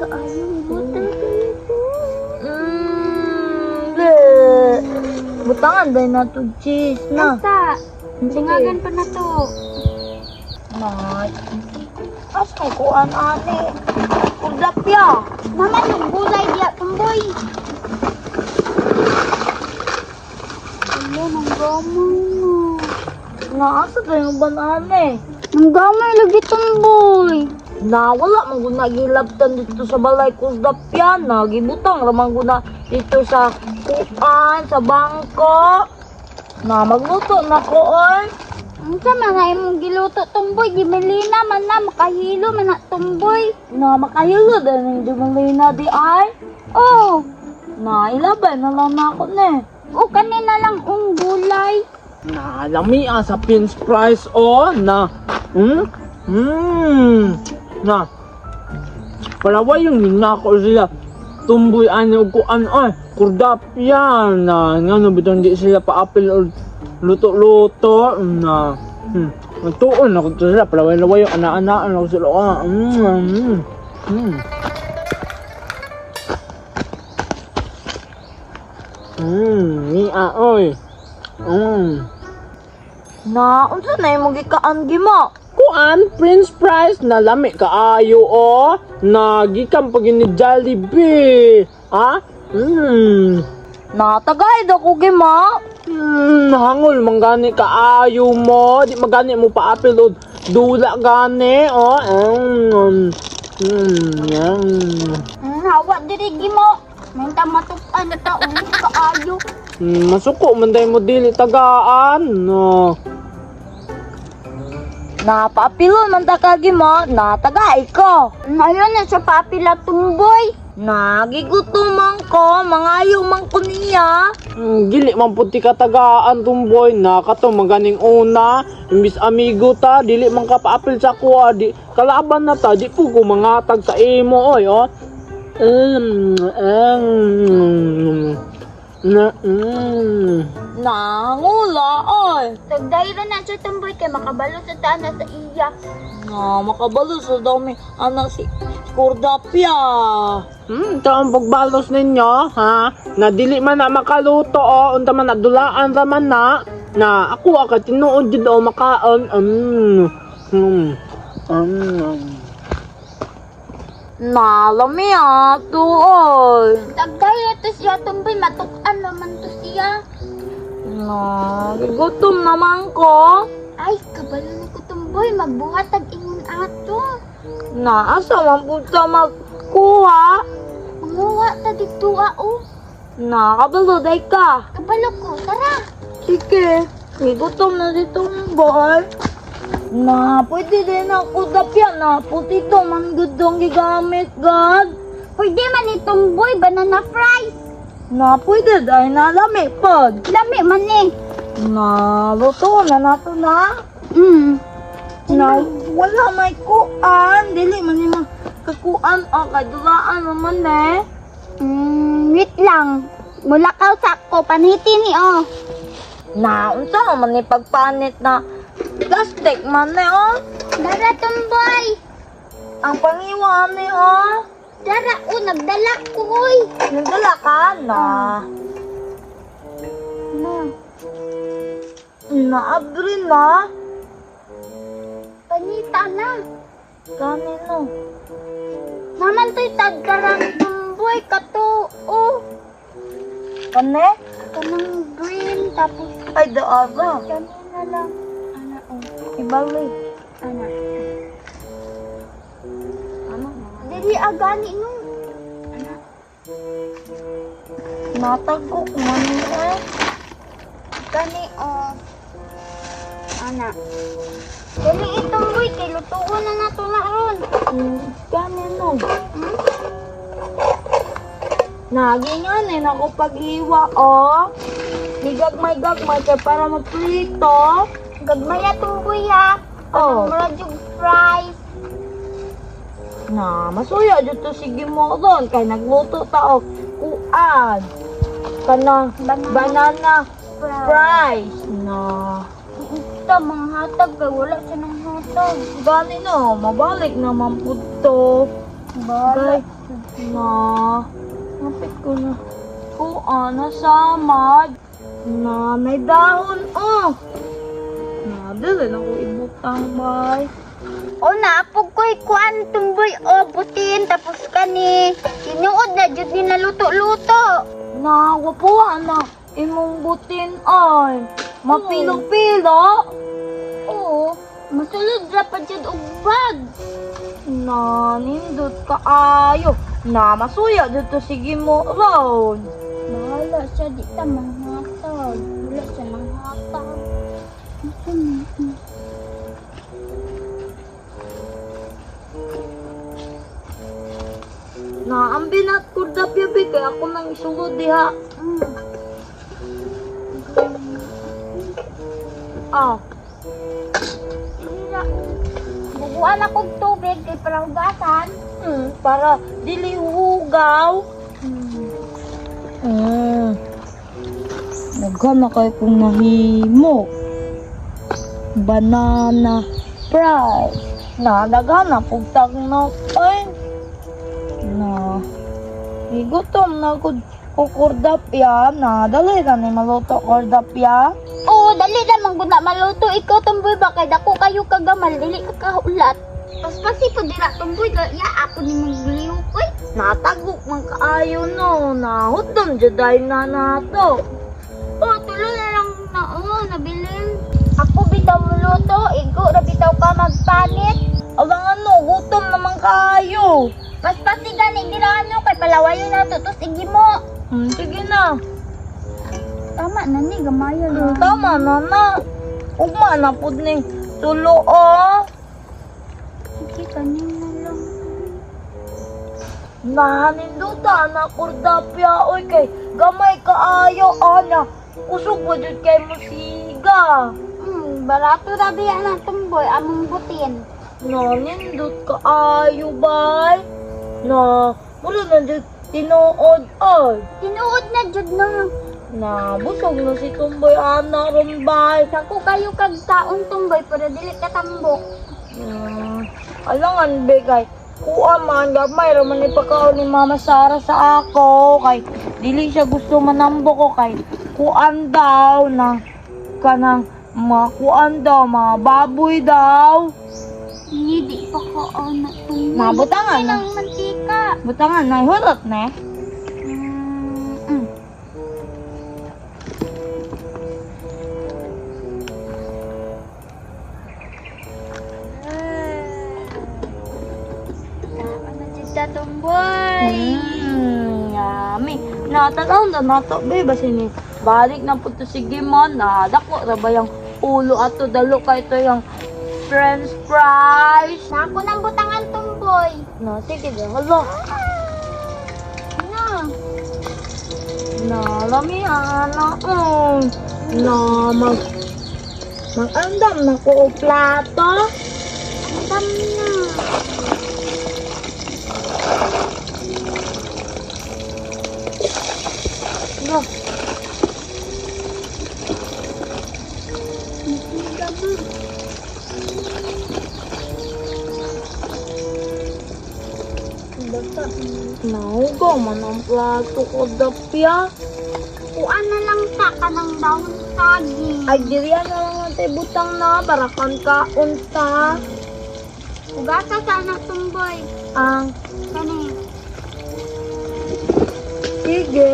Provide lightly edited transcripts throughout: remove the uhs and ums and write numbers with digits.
Kaayo, buta kayo ko. Be. Butangan dahil na to cheese na. Basta, bungagan pa na to. Nay. Asa kuan ani? Kudapya. Naman yung gulay diya, tumboy. Ano, nang gamay na. Naasa tayo banane? Nang gamay lagi, tumboy. Na wala man gud nagilabtan dito sa balay kudapya na gibutang ra man gud na dito sa kuan sa bangko. Na magluto na ko oy. Unsa man na imong giluto, tumboy? Gimelina man na, makahilo man na, tumboy. Na makahilo din ang Jumelina di ay. Oh, Na ilabay na lang na ako ne. o kanina lang ang gulay. Na lami sa Prince fries oh na na palaway yung ninako sila tumboy ani og kuan oy kurdapya na ngano bitong di sila paapil or luto-luto na tuon ako to sila palaway-laway yung ana-anaan ako sila niya oy Na unsa na imong gikaan gimo? Kuan, Prince Price, na lami kaayo o. Nagikan pag ni Jollibee. Ha? Na tagay daw ko gimo. Hangol man gani kaayo mo. Di magani mo paapil o dula gani o. Yan. Hawa diri gimo. May matukan na ta ulit kaayo. Masuko man day mo dili tagaan. No. Na paapilon man ta ka gimo, na tagay ko. Ayun na siya papila, tumboy. Nagigutom man ko, mangayo man ko niya. Gili man pud ti katagaan tumboy na kato maganing una imbis amigo ta dili man ka paapil sa kuha di kalaban na ta di po ko mangatag sa imo oy oh na Nangula oy. Tagdayro na siya, tumboy, kay makabalo sa tana sa iya. Na makabalo sa dami anak si Kordapia. Ang pagbalos ninyo ha na dili man na makaluto oh unta man na dulaan ra man na na ako ka tinuod jud oh makaon Nalami ato oy. Tagdayro to siya, tumboy, matukan naman to siya. Nagigutom naman ko. Ay, kabalo na ko, tumboy, magbuhat tag ingon ato. Naasa man pud ta magkuha. Manguha ta dito ah, oh. Nakabalo day ka. Kabalo ko, tara. Sige, gigutom na dito boy. Na, pwede din ako dapya na putito man gud ang gigamit god. Pwede man ni tumboy, banana fries. Na, pwede dahil nalami pod. Lami man eh. Na, luto na nato na. Na, wala may kuan. Dili man yung kakuan o kadulaan naman eh. Wait lang. Mula ka sa ko, panhiti ni oh. Na, unsa man ni pagpanit na plastic man eh oh. Dara, tumboy. Ang pangiwa ni oh. Dara, oh, nagdala ko, oy. Nagdala ka na. Na, Naabri na. panita na. Kanino? Naman to'y tagkarang tumboy, kato, oh. Kane? Kanang green, tapos Ay, daara. kanina lang. Ana, oh. Ibalik. Ana. Ano? Dili agani no. Ana. Natagok man eh. Kani, oh. Ana. Dali itong boy, kay lutuon na nato na ron. Kanino? Hmm? Nagingan eh, ako pag-iwa oh. Gigagmay-gagmay kay para maprito. Gagmaya itong boy ha. Oh. Kanang murag yung fries. Na, masuya dito sige mo ron kay nagluto ta og kuan. Kanang Banana. banana Fries. fries. Na, Ito, mga hatag kay wala siya ng hatag. gani no, mabalik naman pud to. Bala. Bay, na, napit ko na. Kuan, nasamad. Na, may dahon, oh. Na, dili na ko ibutang, bay. O na, pug ko'y kuan tumboy o butin tapos kani. Tinuod na jud ni naluto-luto. Na, wapuha na. Imong butin, ay. Mapilo-pilo. Oo, masulod ra pa jud og bag. Na, nindot ka ayo. Na, masuya dito sige mo ron. Bahala siya di ta manghatag. Wala siya nanghatag. Na, ang binat ko dapi kay ako nang isulod diha. Ah, Dira. Buguan akong tubig kay para hugasan. Para dili hugaw. Daghan na kayo kong nahimo. Banana fries. Na, daghan na pugtag na ay. Na, igutom na gud ko kordapya na dali na ni maluto kordapya. Oo, dali na man gud na maluto ikaw tumboy ba kay dako kayo kagamal dili ka kahulat. Paspasi po dira tumboy ya ako ni maglihok oy. Natagok man kaayo no, nahudom jud na nato. Oh, tulo na lang na oh, nabilin. Ako bitaw muluto, igo ra bitaw ka magpanit. Alang ano, gutom naman kaayo. Paspasi gani dira ano kay palawayon na to tos igi mo. Sige na. Tama na ni gamaya Tama na na. Ugma na pud ni tulo oh. Sige kanin na lang. Nahaninduta na kordapya oy kay gamay kaayo ana. Kusog pa jud kay musiga. Barato ra biya na tumboy among butin. Nanindot kaayo bay. Na mura na jud tinuod oy. Tinuod na jud na. Na busog na si Tumboy ana ron bay. Dako kayo kag taon tumboy para dili ka tambok. Alangan be kay kuha man gamay ra man ipakaon ni Mama Sara sa ako kay dili siya gusto manambo ko kay kuan daw na kanang mga kuan daw mga baboy daw. Hindi pa ko na tumboy. Nabutangan na. Ng mantika. Butangan na hurot ne. Tama na jud ta tumboy. Yummy. Natanaw na nato be basin ni balik na po to si Gimon na dako ra ba yung ulo ato dalo kay ito yung french fries. Na ako nang butangan tumboy. Na sige na hala. Na. Na lami ana Na mag magandam na ko og plato. Andam na. Na, Mantika ba? Basta. naugaw man ang plato ko dapya. Kuan na lang ta kanang dahon saging. Ay diri na lang natin butang na para kan kaon ta Ugasa sana tumboy. ang Kani. sige.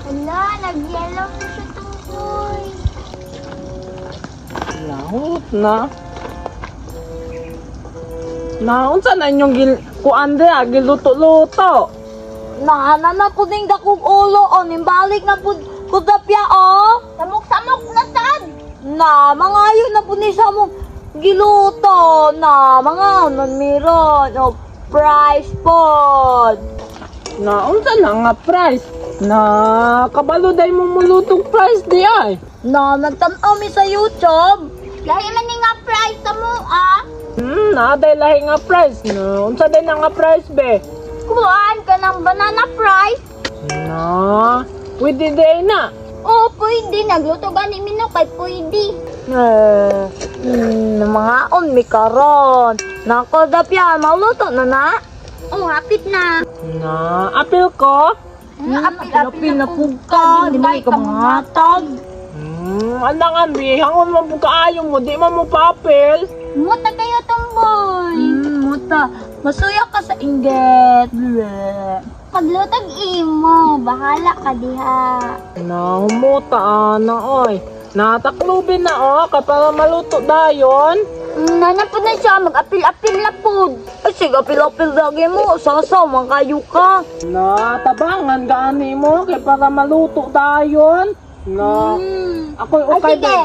Hala, nag-yellow na siya tumboy. Nahurot na. Naunsa na inyong gil kuan dira giluto-luto. Naana na po ning dakong ulo o nimbalik na po kudapya o. Samok-samok na sad. Na mangayo na po ni sa mong giluto na mga non meron o price pod. Naunsa na nga price? Na kabalo day mo mulutong price di ay. Na nagtan-aw mi sa YouTube. Lahi man ni nga price sa mo ah. Na day lahi nga price. No, unsa day na nga price be? Kuan ka ng banana fries. Na, pwede day na. Oo, pwede. Nagluto gani mino kay pwede. Eh, mga on mi karon. Nako dapya, maluto na na. Oh, hapit na. Na, apil ko. Apil-apil na pug ka, di man ka mangatag. Alangan bi, hangon man po kaayo mo, di man mo paapil. Muta kayo, tumboy. Muta. Masuya ka sa inggit. Bleh. Paglutag imo, bahala ka diha. Na, humuta ana oy. Nataklubin na oh, kay para maluto dayon. Nana po na siya, mag-apil-apil na po. Ay, sige, apil-apil lagi mo. Sasaw, man kayo ka. Na, tabangan gani mo kay para maluto dayon. Na, ako'y Ay, okay sige.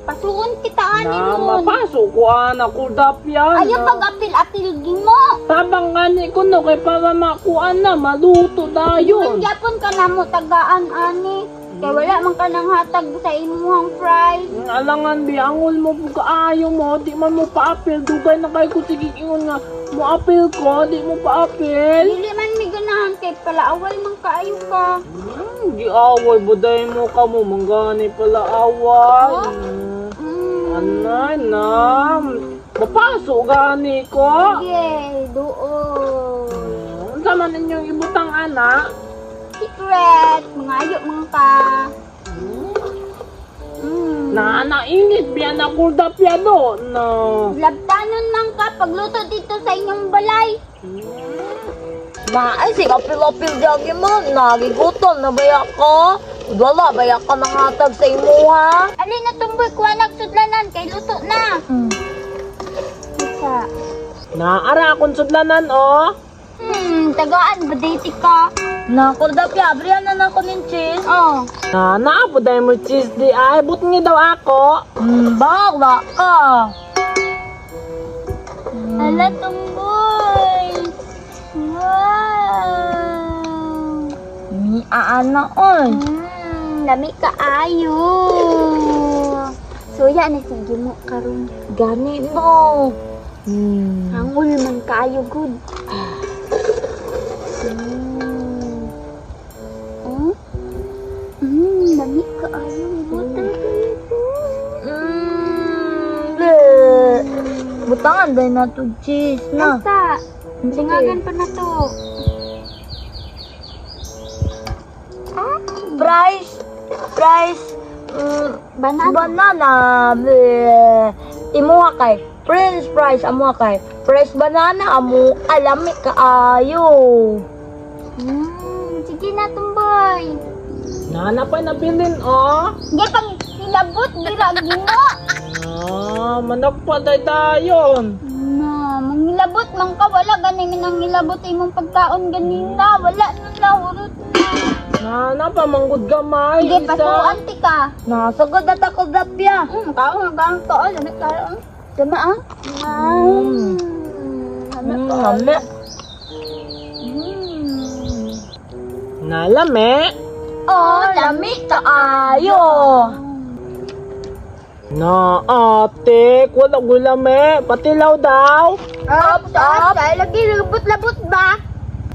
Pasuon kita ani Na, ron. mapasok ko ana ko dapyan. Ayaw pag-apil-apil gimo. Tabang gani ko no kay para makuan na maluto dayon. Magyapon ka na mo tagaan ani. Kay wala man ka nang hatag sa imuhang fries. Alangan bi, angol mo po kaayo mo, di man mo paapil, dugay na kayo ko sige ingon nga, mo apil ko, di mo paapil. Dili man mi ganahan kay palaaway man kaayo ka. Giaway, buday mo ka mo, manggani pala away. Oh? Anay na, mapasok gani ko. Sige, doon. Unsa man ninyong ibutang ana? Secret, mga ayo mga ka. Na nainit biya na kurda piano no. Labtanon man ka pagluto dito sa inyong balay. Ma, ay, sige, apil-apil lagi mo. Nagigutom na baya ko. Wala, baya ka nangatag sa imuha. Alin na tumboy kuha nagsudlanan kay luto na. Isa. Na ara akong sudlanan oh. Tagaan ba dati ka? Nako, dapya, abrihan na nako ning cheese. Oh. Na naabo dahil mo cheese di ay but nga daw ako. Bahala ka. Ala tumboy. Wow. Mi aana oy. Lami ka ayo. Suya na sige mo karon. Gani mo. Hangol man kaayo good. Oh? Lami kaayo. Buta kayo ko. Bleh. Butangan dahil na to cheese na. Asa? Singagan pa na to. Fries, fries, Banana. banana. Bleh. Imuha kay French fries amuha kay fresh banana amo alami kaayo. Sige na tumboy. Na napay nabilin oh. Hindi pag nilabot, dira gimo. Ah, manakpa day dayon. Na, mangilabot man ka wala gani mi nang ngilabot imong pagkaon ganina, wala na nahurot na. Na napa manggod gamay. Sige, isa. pasuan ti ka. Nasagod na ta ko dapya. Kaon kaon kaon, lami kaon. Tama ah. Lami kaon. Lami. Nalame. Oh, lami Kaayo. Na ate, wala gulame, patilaw daw. Up, up. Lagi labot-labot ba?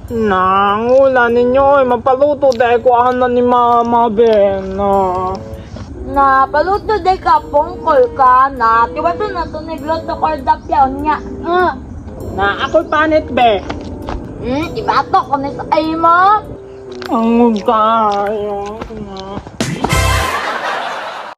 Nangula ninyo, eh, mapaluto dahil kuhaan na ni Mama Ben. Na. Na paluto day ka pungkol ka na tiwato na to nagluto ko dapya unya. Ah. Na ako'y panit be. Ibato ko ni sa imo. Ang kayo. Na.